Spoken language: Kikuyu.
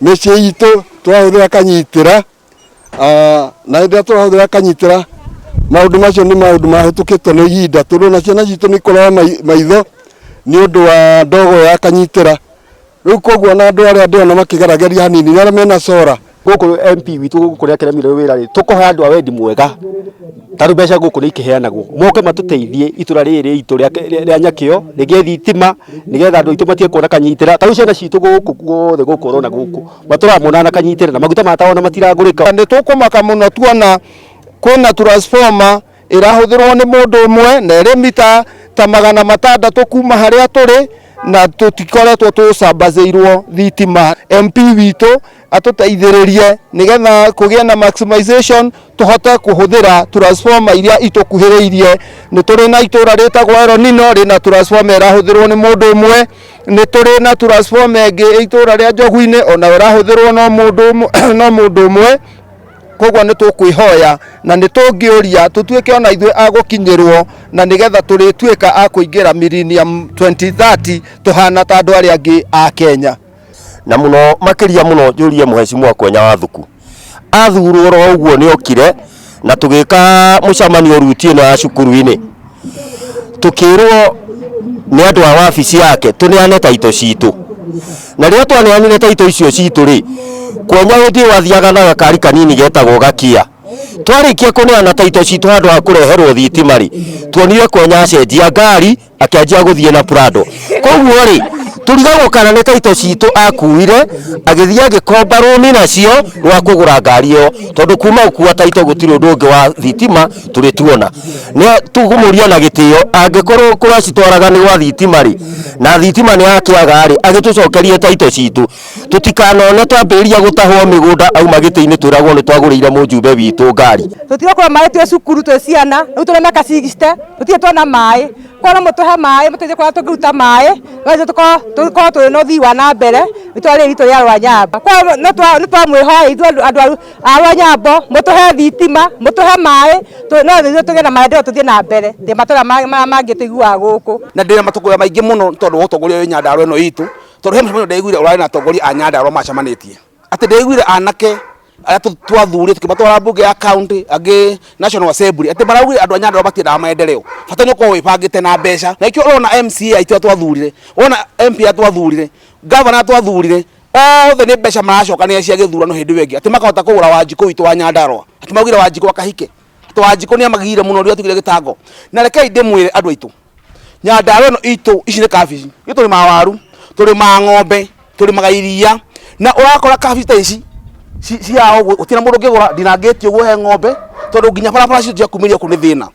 Mĩciĩ itũ tũrahũthĩra kanyitĩra, na hĩndĩ ĩrĩa tũrahũthĩra kanyitĩra, maũndũ macio nĩ maũndũ mahĩtũkĩtwo nĩ ihinda, tondũ ona ciana citũ nĩ ikũrwara maitho nĩ ũndũ wa ndogo ya kanyitĩra. Rĩu koguo ona andũ arĩa ndĩrona makĩgerageria hanini nĩ arĩa mena solar. Gũkũ MP witũ gũkũ nĩ akĩremirwo wĩra rĩ, tũkũhe andũ a wendi mwega, tondũ mbeca gũkũ nĩ ikĩheanagwo, moke matũteithie itũra rĩrĩ ritũ rĩa Nyakĩo rĩgĩe thitima, nĩgetha andũ aitũ matige kuona kanyitĩra, ta rĩu ciana citũ gũkũ guothe gũkũ ũrona gũkũ, matũraga monana na kanyitĩra na maguta ma tawa ona matiragũrĩka. Nĩ tũkũmaka mũno tuona kwĩna transformer ĩrahũthĩrwo nĩ mũndũ ũmwe na ĩrĩ mita ta 600 kuma harĩa tũrĩ na tũtikoretwo tũcambacĩirwo thitima. MP witũ atũteithĩrĩrie nĩgetha kũgĩe na maximization tũhote kũhũthĩra transformer iria itũkuhĩrĩirie. Nĩ tũrĩ na itũra rĩtagwo Eronino rĩna transformer ĩrahũthĩrwo nĩ mũndũ ũmwe, nĩ tũrĩ na transformer ĩngĩ itũra rĩa Njogu-inĩ onayo ĩrahũthĩrwo no mũndũ ũmwe. Koguo nĩ tũkwĩhoya na nĩ tũngĩũria tũtuĩke ona ithuĩ a gũkinyĩrwo na nĩgetha tũrĩtuĩka a kũingĩra Millennium 2030 tũhana ta andũ arĩa angĩ a Kenya. Na mũno makĩria mũno njũrie mũhecimwa Kwenya wa Thuku athurwo oro ũguo nĩ okire na tũgĩka mũcemanio ruti ĩno ya cukuru-inĩ, tũkĩrwo nĩ andũ a wabici yake tũneane taito citũ, na rĩrĩa twaneanire taito icio citũ rĩ, Kwenya hĩndĩ ĩyo athiaga na gakari kanini getagwo gakia. Twarĩkia kũneana taito citũ handũ ha kũreherwo thitima rĩ, tuonire Kwenya acenjia ngari akĩanjia gũthiĩ na Prado. Koguo rĩ, tũrigagwo kana nĩ taito citũ akuire agĩthiĩ agĩkomba rũni nacio rwa kũgũra ngari ĩyo, tondũ kuma gũkua taito gũtirĩ ũndũ ũngĩ wa thitima tũrĩ tuona. Nĩ tũkũmũria na gĩtĩo, angĩkorwo kũrĩa acitwaraga nĩ gwa thitima rĩ, na thitima nĩ yakĩaga rĩ, agĩtũcokerie taito citũ. Tũtikanone twambĩrĩria gũtahwo mĩgũnda auma gĩtĩ-inĩ twĩragwo nĩ twagũrĩire mũjumbe witũ ngari. Tũtirokũra maĩ twĩ cukuru twĩ ciana, rĩu tũrĩ mĩaka 60, tũtirĩ tuona maĩ. Koguo no mũtũhe maĩ, mũteithie kũrĩa tũngĩruta maĩ, nĩgetha tũkorwo twĩ na ũthii wa na mbere itũra rĩrĩ ritũ rĩa Rwanyambo. Koguo nĩ twamwĩhoya ithuĩ andũ a Rwanyambo, mũtũhe thitima, mũtũhe maĩ, no nĩguo tũgĩe na maendeleo tũthiĩ na mbere ta matũra marĩa mangĩ tũiguaga gũkũ. Na ndĩna matũkũya maingĩ mũno tondũ wa ũtongoria wĩ Nyandarua ĩno itũ, tondũ he mũcemanio ndaiguire ũrarĩ na atongoria a Nyandarua macemanĩtie, atĩ ndaiguire anake arĩa twathurire tũkĩmatwara mbunge ya county, angĩ National Assembly, atĩ maraugire andũ a Nyandarua matiendaga maendeleo, bata nĩ ũkorwo wĩbangĩte na mbeca. Na nĩkĩo ũrona MCA aitũ arĩa twathurire, ũrona MP arĩa twathurire, governor arĩa twathurire, othe nĩ mbeca maracokanĩrĩria cia gĩthurano hĩndĩ ĩyo ĩngĩ, atĩ makahota kũgũra Wanjikũ witũ wa Nyandarua, atĩ maugire Wanjikũ akahike, atĩ Wanjikũ nĩ amagire mũno rĩrĩa atigire gĩtango. Na rekei ndĩmwĩre andũ aitũ, Nyandarua ĩno itũ, ici nĩ kabici, ithuĩ tũrĩmaga waru, tũrĩmaga ng'ombe, tũrĩmaga iria, na ũrakora kabici ta ici ciao ũguo gũtirĩ na mũndũ ũngĩgũra ndinangĩtie ũguo he ng'ombe, tondũ nginya barabara citũ cia kumĩria kũu nĩ thĩna.